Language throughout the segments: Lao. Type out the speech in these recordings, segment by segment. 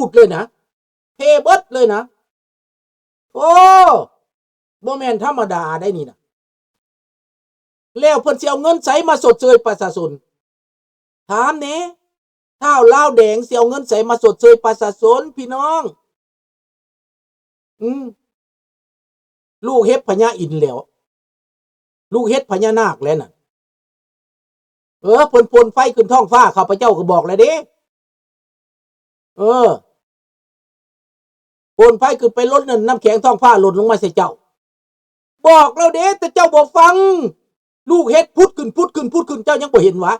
ພຸດເລີຍນະ ເພເບິດເລີຍນະ. ໂອ້ ບໍ່ແມ່ນທຳມະດາໄດ໋ນີ້ນະ. ແລ້ວເພິ່ນຊິເອົາເງິນໃສມາຊົດເຊີຍປະຊາຊົນ? ຖາມແດ່ ທ້າວລາວແດງຊິເອົາເງິນໃສມາຊົດເຊີຍປະຊາຊົນ ພີ່ນ້ອງ? ອືມ ລູກເຫັບພະຍາອິນແລ້ວ ລູກເຫັບພະຍານາກແລ້ວນັ້ນ. ເອີ ເພິ່ນໂພນໄຟຂຶ້ນທ້ອງຟ້າ ຂ້າພະເຈົ້າກໍບອກແລ້ວເດ້. ເອີ ໂພນໄຟຂຶ້ນໄປລົດນັ້ນ ນ້ຳແຂງທ້ອງຟ້າຫຼົ່ນລົງມາໃສ່ເຈົ້າ. ບອກແລ້ວເດ້ ແຕ່ເຈົ້າບໍ່ຟັງ. ລູກເຫັບຜຸດຂຶ້ນ ຜຸດຂຶ້ນ ຜຸດຂຶ້ນ ເຈົ້າຍັງບໍ່ເຫັນຫວາ?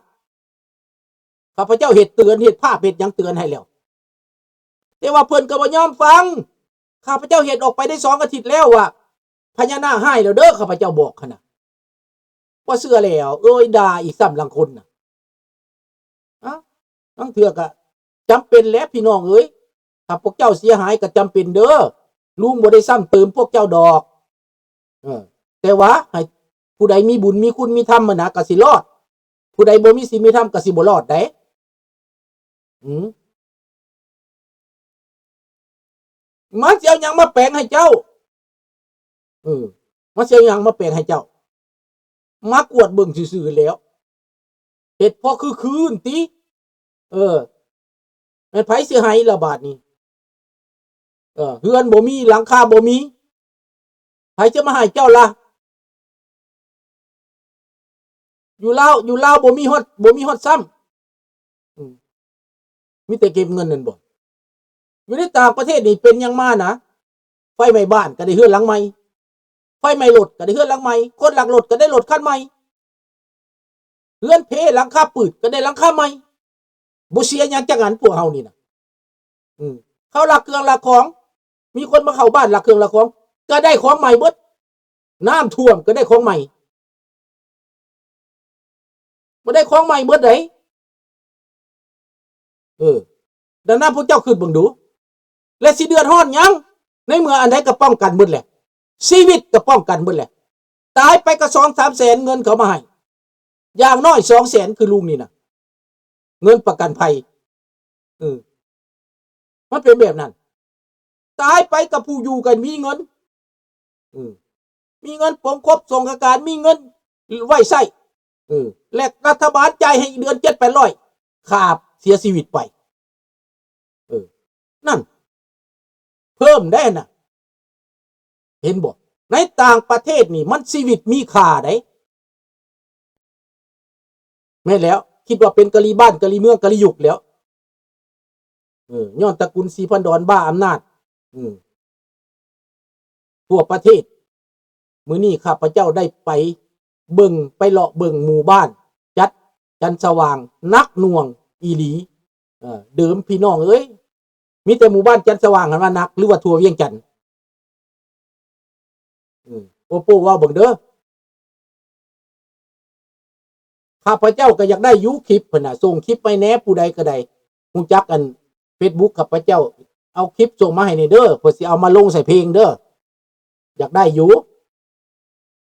ຂ້າພະເຈົ້າເຮັດເຕືອນ ເຮັດພາບ ເຮັດຫຍັງເຕືອນໃຫ້ແລ້ວ ແຕ່ວ່າເພິ່ນກໍບໍ່ຍອມຟັງ. ຂ້າພະເຈົ້າເຮັດອອກໄປໄດ້ສອງອາທິດແລ້ວວ່າ ພະຍານາກຮ້າຍແລ້ວເດີ ຂ້າພະເຈົ້າບອກຫັ້ນນະ. ບໍ່ເຊື່ອແລ້ວ ເອີຍ ດ່າອີກຊ້ຳລາງຄົນນະ. ອາ ລາງເທື່ອກໍຈຳເປັນແຫຼະພີ່ນ້ອງເອີຍ ຖ້າພວກເຈົ້າເສຍຫາຍກໍຈຳເປັນເດີ ລຸງບໍ່ໄດ້ຊ້ຳເຕີມພວກເຈົ້າດອກ. ເອີ ແຕ່ວ່າໃຫ້ຜູ້ໃດມີບຸນມີຄຸນມີທຳຫັ້ນນະກໍຊິລອດ ຜູ້ໃດບໍ່ມີສິນມີທຳກໍຊິບໍ່ລອດໃດ໋. ອືມ ມັນຊິເອົາຫຍັງມາແປງໃຫ້ເຈົ້າ? ເອີ ມັນຊິເອົາຫຍັງມາແປງໃຫ້ເຈົ້າ? ມາກວດເບິ່ງຊື່ໆແລ້ວ ເຮັດພໍຄືໆຕິ. ເອີ ແມ່ນໃຜຊິໃຫ້ລະບາດນີ້? ເອີ ເຮືອນບໍ່ມີ ຫຼັງຄາບໍ່ມີ ໃຜຈະມາໃຫ້ເຈົ້າລະ? ຢູ່ລາວ ຢູ່ລາວບໍ່ມີຮອດ ບໍ່ມີຮອດຊ້ຳ. ອືມ ມີແຕ່ເກັບເງິນນັ້ນບໍ? ຢູ່ໃນຕ່າງປະເທດນີ້ເປັນຫຍັງມານະ? ໄຟໄໝ້ບ້ານກໍໄດ້ເຮືອນຫຼັງໃໝ່ ໄຟໄໝ້ລົດກໍໄດ້ເຮືອນຫຼັງໃໝ່ ຄົນລັກລົດກໍໄດ້ລົດຄັນໃໝ່ ເຮືອນເພ ຫຼັງຄາປືດກໍໄດ້ຫຼັງຄາໃໝ່. ບໍ່ເສຍຫຍັງຈັກອັນພວກເຮົານີ້ນະ. ອືມ ເຂົາລັກເຄື່ອງລັກຂອງ ມີຄົນມາເຂົ້າບ້ານລັກເຄື່ອງລັກຂອງ ກໍໄດ້ຂອງໃໝ່ເບິດ. ນ້ຳຖ້ວມກໍໄດ້ຂອງໃໝ່ ບໍ່ໄດ້ຂອງໃໝ່ເບິດໃດ໋. ເອີ ດັ່ງນັ້ນພວກເຈົ້າຄິດເບິ່ງດູ ແລະ ຊິເດືອດຮ້ອນຫຍັງ? ໃນເມື່ອອັນໃດກໍປ້ອງກັນເບິດແຫຼະ ຊີວິດກໍປ້ອງກັນເບິດແຫຼະ. ຕາຍໄປກໍສອງສາມແສນ ເງິນເຂົາມາໃຫ້ ຢ່າງໜ້ອຍສອງແສນ ຄືລຸງນີ້ນະ ເງິນປະກັນໄພ. ເອີ ມັນເປັນແບບນັ້ນ ຕາຍໄປກັບຜູ້ຢູ່ກັນມີເງິນ ເອີ ມີເງິນປົງຄົບສົງກະການ ມີເງິນໄວ້ໃຊ້ ເອີ ແລະ ລັດຖະບານຈ່າຍໃຫ້ເດືອນເຈັດແປດຮ້ອຍ ຄ່າເສຍຊີວິດໄປ. ເອີ ນັ້ນ ເພີ່ມໄດ້ນະ ເຫັນບໍ່? ໃນຕ່າງປະເທດນີ້ມັນຊີວິດມີຄ່າໃດ໋. ແມ່ນແລ້ວ ຄິດວ່າເປັນກະລີບ້ານກະລີເມືອງກະລີຍຸກແລ້ວ. ເອີ ຍ້ອນຕະກຸນສີພັນດອນບ້າອຳນາດ ເອີ ທົ່ວປະເທດ. ມື້ນີ້ຂ້າພະເຈົ້າໄດ້ໄປເບິ່ງ ໄປເລາະເບິ່ງໝູ່ບ້ານ ຈັດຈັນສະຫວ່າງໜັກໜ່ວງອີ່ຫຼີ. ເອີ ເດີມພີ່ນ້ອງເອີຍ ມີແຕ່ໝູ່ບ້ານຈັນສະຫວ່າງຫັ້ນວ່າໜັກ ຫຼືວ່າທົ່ວວຽງຈັນ. ອືມ ໂອໂປເວົ້າເບິ່ງເດີ. ຂ້າພະເຈົ້າກໍຢາກໄດ້ຢູ່ຄລິບຫັ້ນນະ ສົ່ງຄລິບໄປແດ່ ຜູ້ໃດກໍໄດ້ ຮູ້ຈັກອັນເຟສບຸກຂ້າພະເຈົ້າ ເອົາຄລິບສົ່ງມາໃຫ້ແດ່ເດີ ເພື່ອຊິເອົາມາລົງໃສ່ເພງເດີ. ຢາກໄດ້ຢູ່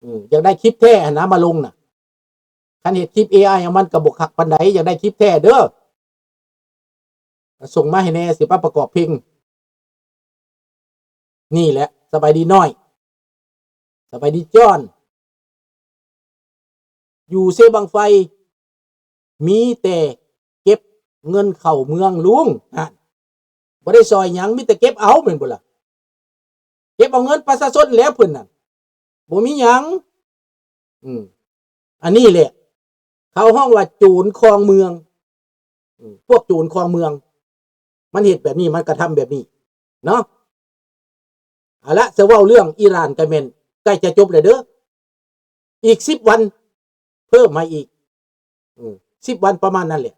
ເອີ ຢາກໄດ້ຄລິບແທ້ຫັ້ນນະມາລົງນະ. ຄັນເຮັດຄລິບເອໄອ ມັນກໍບໍ່ຄັກປານໃດ ຢາກໄດ້ຄລິບແທ້ເດີ ກໍສົ່ງມາໃຫ້ແດ່ ຊິມາປະກອບເພງ. ນີ້ແຫຼະ ສະບາຍດີນ້ອຍ ສະບາຍດີຈອນ. ຢູ່ເຊບັ້ງໄຟ ມີແຕ່ເກັບເງິນເຂົ້າເມືອງລຸງ ຫັ້ນ ບໍ່ໄດ້ຊ່ອຍຫຍັງ ມີແຕ່ເກັບເອົາ ແມ່ນບໍ່ລະ? ເກັບເອົາເງິນປະຊາຊົນແຫຼະເພິ່ນນັ້ນ ບໍ່ມີຫຍັງ. ອືມ ອັນນີ້ແຫຼະ ເຂົາຮ້ອງວ່າໂຈນຄອງເມືອງ. ອືມ ພວກໂຈນຄອງເມືອງ ມັນເຮັດແບບນີ້ ມັນກະທຳແບບນີ້ເນາະ. ເອົາລະ ຈະເວົ້າເລື່ອງອີຣານກະແມ່ນໃກ້ຈະຈົບແລ້ວເດີ ອີກສິບວັນ ເພີ່ມໃຫ້ອີກ ອືມ ສິບວັນປະມານນັ້ນແຫຼະ.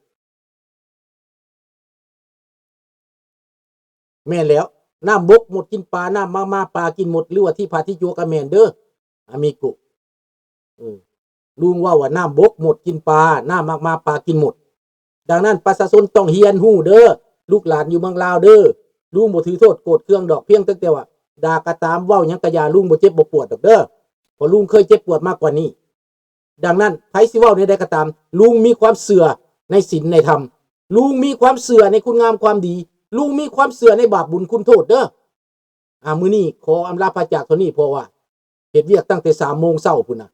ແມ່ນແລ້ວ ນ້ຳບົກມົດກິນປາ ນ້ຳມາກມາປາກິນມົດ ຫຼືວ່າທີ່ພາທີ່ຈົວກະແມ່ນເດີ ອາມິໂກ. ເອີ ລຸງເວົ້າວ່ານ້ຳບົກມົດກິນປາ ນ້ຳມາກມາປາກິນມົດ. ດັ່ງນັ້ນປະຊາຊົນຕ້ອງຮຽນຮູ້ເດີ ລູກຫຼານຢູ່ເມືອງລາວເດີ. ລຸງບໍ່ຖືໂທດໂກດເຄືອງດອກ ພຽງແຕ່ວ່າດ່າກໍຕາມ ເວົ້າຫຍັງກໍຢ່າ ລຸງບໍ່ເຈັບບໍ່ປວດດອກເດີ ເພາະລຸງເຄີຍເຈັບປວດມາກວ່ານີ້. ດັ່ງນັ້ນ ໃຜຊິເວົ້າແນວໃດກໍຕາມ ລຸງມີຄວາມເຊື່ອໃນສິນໃນທຳ ລຸງມີຄວາມເຊື່ອໃນຄຸນງາມຄວາມດີ ລຸງມີຄວາມເຊື່ອໃນບາບບຸນຄຸນໂທດເດີ. ອ່າ ມື້ນີ້ຂໍອຳລາພາຈາກເທົ່ານີ້ ເພາະວ່າເຮັດວຽກຕັ້ງແຕ່ສາມໂມງເຊົ້າພຸ້ນນະ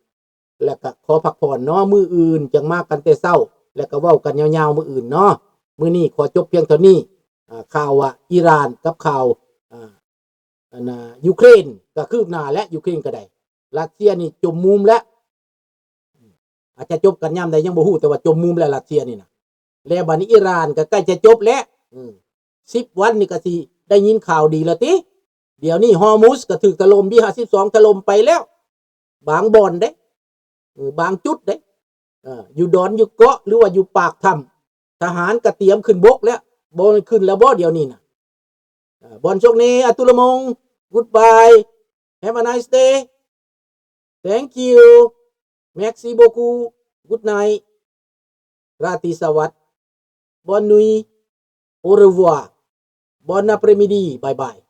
ແລ້ວກະຂໍພັກຜ່ອນເນາະ, ມື້ອື່ນຈັ່ງມາກັນແຕ່ເຊົ້າ ແລ້ວກະເວົ້າກັນຍາວໆມື້ອື່ນເນາະ. ມື້ນີ້ຂໍຈົບພຽງເທົ່ານີ້. ອ່າ ຂ່າວວ່າອີຣານກັບຂ່າວ ອ່າ ອັນນ່າ ຢູເຄຣນກະຄືບໜ້າແລ້ວ, ຢູເຄຣນກະໄດ້, ຣັດເຊຍນີ້ຈົມມຸມແລ້ວ. ອາດຈະຈົບກັນຍາມໃດຍັງບໍ່ຮູ້ ແຕ່ວ່າຈົມມຸມແລ້ວຣັດເຊຍນີ້ນະ. ແລ້ວບາດນີ້ອີຣານກໍໃກ້ຈະຈົບແລ້ວ. ອືມ ສິບວັນນີ້ກໍຊິໄດ້ຍິນຂ່າວດີແລ້ວຕິ. ດຽວນີ້ຮອຣມຸດກໍຖືກຖະຫຼົ່ມ ບີຫ້າສິບສອງຖະຫຼົ່ມໄປແລ້ວ ບາງບ່ອນເດ້, ເອີ ບາງຈຸດເດ້. ເອີ ຢູ່ດອນ ຢູ່ເກາະ ຫຼືວ່າຢູ່ປາກຖ້ຳ ທະຫານກໍຕຽມຂຶ້ນບົກແລ້ວ. ບໍ່ແມ່ນຂຶ້ນແລ້ວບໍ່ດຽວນີ້ນະ? ເອີ ບອນໂຊກດີ ອາຕຸລະມົງ Goodbye. Have a nice day. Thank you. Merci beaucoup. Good night. ລາຕີສະຫວັດ. Bonne nuit. Au revoir. Bon après-midi. Bye bye.